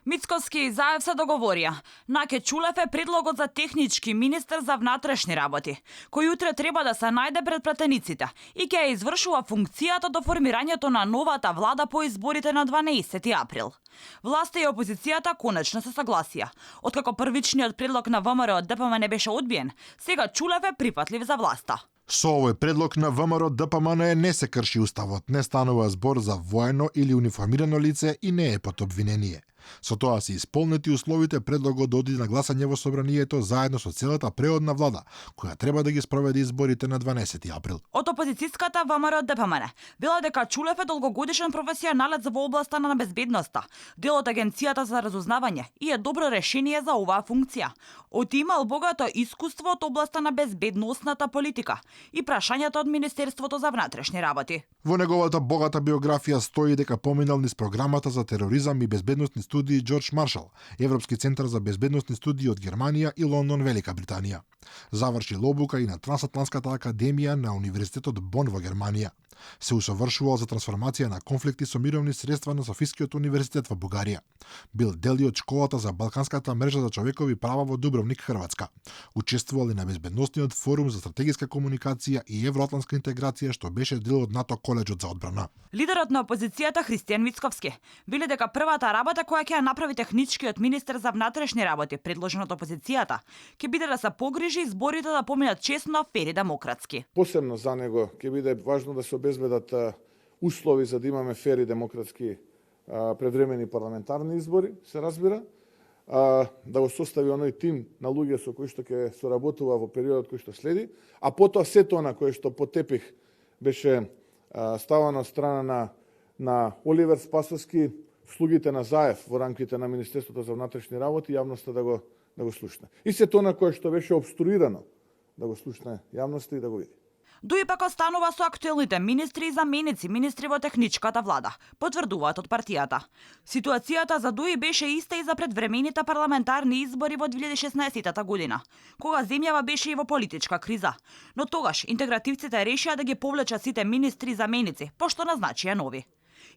Мицковски и Заев се договорија. Наке Чулев е предлогот за технички министер за внатрешни работи, кој утре треба да се најде пред пратениците и ќе ја извршува функцијата до формирањето на новата влада по изборите на 12 април. Власта и опозицијата конечно се согласија. Откако првичниот предлог на ВМРО ДПМН беше одбиен, сега Чулев е припатлив за власта. Со овој предлог на ВМРО ДПМН не се крши уставот, не станува збор за воено или униформирано лице и не е под обвинение. Со тоа се исполнети условите предлогот да оди на гласање во собранието заедно со целата преодна влада, која треба да ги спроведе изборите на 12 април. Од опозицијската ВМРО ДПМН била дека Чулев е долгогодишен професионалец во областа на безбедноста, дел од Агенцијата за разузнавање и е добро решение за оваа функција. Имал богато искуство од областа на безбедносната политика и прашањата од Министерството за внатрешни работи. Во неговата богата биографија стои дека поминал низ програмата за тероризам и безбедносни студии Джордж Маршал, Европски центар за безбедносни студии од Германија и Лондон, Велика Британија. Завршил обука и на Трансатлантската академија на Универзитетот Бон во Германија. Се усовршувал за трансформација на конфликти со мировни средства на Софискиот универзитет во Бугарија. Бил дел и од школата за Балканската мрежа за човекови права во Дубровник, Хрватска. Учествувал и на безбедносниот форум за стратегиска комуникација и евроатлантска интеграција, што беше дел од НАТО коледжот за одбрана. Лидерот на опозицијата Христијан Мицковски биле дека првата работа која ќе ја направи техничкиот министер за внатрешни работи, предложен од опозицијата, ќе биде да се погрижи изборите да поминат честно, фер и демократски. Посебно за него ќе биде важно да се обезбедат услови за да имаме фер и демократски предвремени парламентарни избори, се разбира, да го состави оној тим на луѓе со кои што ќе соработува во периодот кој што следи, а потоа сето она кое што по тепих беше ставано од страна на Оливер Спасовски, слугите на Заев во рамките на Министерството за внатрешни работи, јавноста да го слушне. И сето она кое што беше обструирано да го слушне јавноста и да го види. Дуи пак останува со актуелните министри и заменици министри во техничката влада, потврдуваат од партијата. Ситуацијата за Дуи беше иста и за предвремените парламентарни избори во 2016 година, кога земјава беше и во политичка криза. Но тогаш интегративците решија да ги повлечат сите министри и заменици, пошто назначија нови.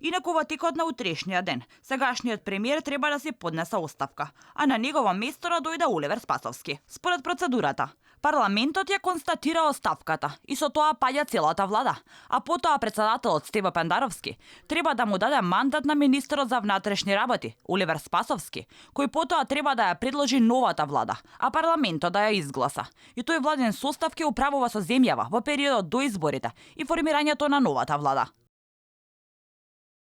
Инаку во текот на утрешниот ден, сегашниот премиер треба да си поднесе оставка, а на негово место да дојде Оливер Спасовски. Според процедурата, парламентот ја констатира оставката и со тоа паѓа целата влада, а потоа председателот Стево Пендаровски треба да му даде мандат на министерот за внатрешни работи, Оливер Спасовски, кој потоа треба да ја предложи новата влада, а парламентот да ја изгласа. И тој владен состав ќе управува со земјава во периодот до изборите и формирањето на новата влада.